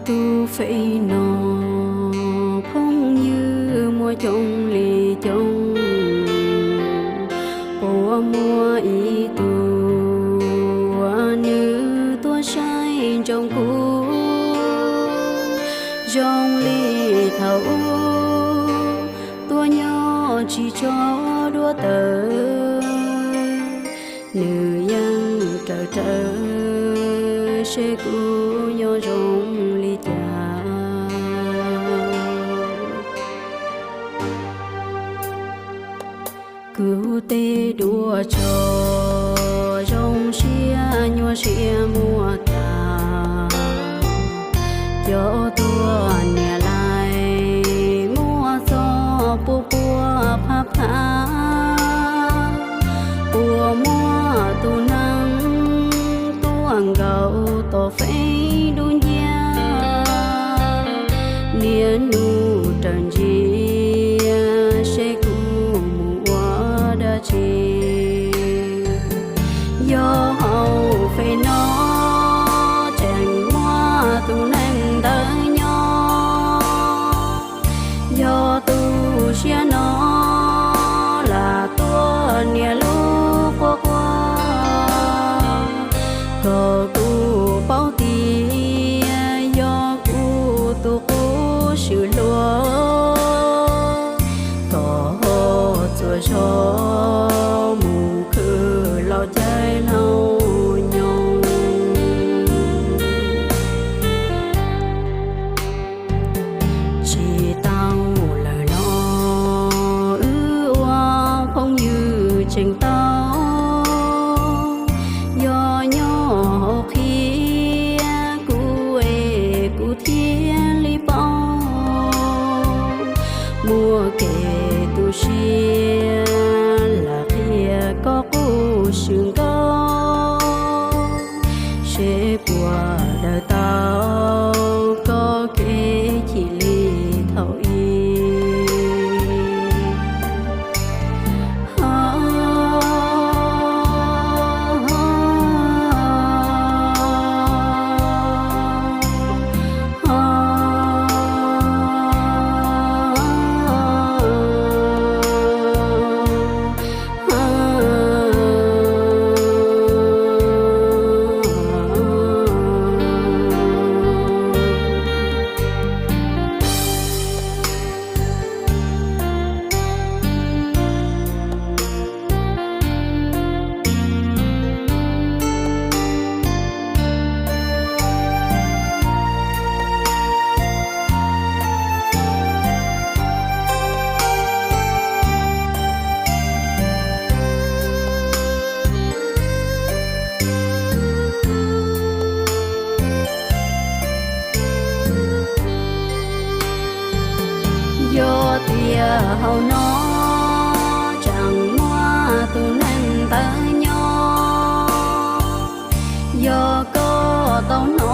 Tus feem no phooj ywg muaj coob li coob, puas muaj ib tug uas nws tuaj saib ntsoov kuv zoo li thaum ub, tuaj nyob tsis tso duab tawv, nws yeej raws raws seb kuv nyob zoo li cas. Kuv tej duav tsho zoo siab nyuaj siab muaj tas, cov tuaj niam lais muaj txoj puab puab phab phab, puas muaj tus neeg tuaj nkaum tom feeb dub nciab, niaj hnub raws ntsia seb kuv mus ua dab tsi. Yog hauv feem no tseem muaj tus neeg ntawd nyob, yog tu siab no lam tuaj nias lub quab quab, kom kuv paub tias yog kuv tus qub swm hluas, kom ho txhua zaus mus khwv los caij laug nyoog. Tsis tau lawm no wb ua phooj ywg tseem tau, yog nyob hauv qhia kuv es kuv thiaj li paub, muaj kev tu siab lam qhia koj qub swm nkauj, seb puas daws tau koj kev chim li thaum ub. Yog tias hauv no tseem muaj tus neeg ntawd nyob, yog koj tau hnov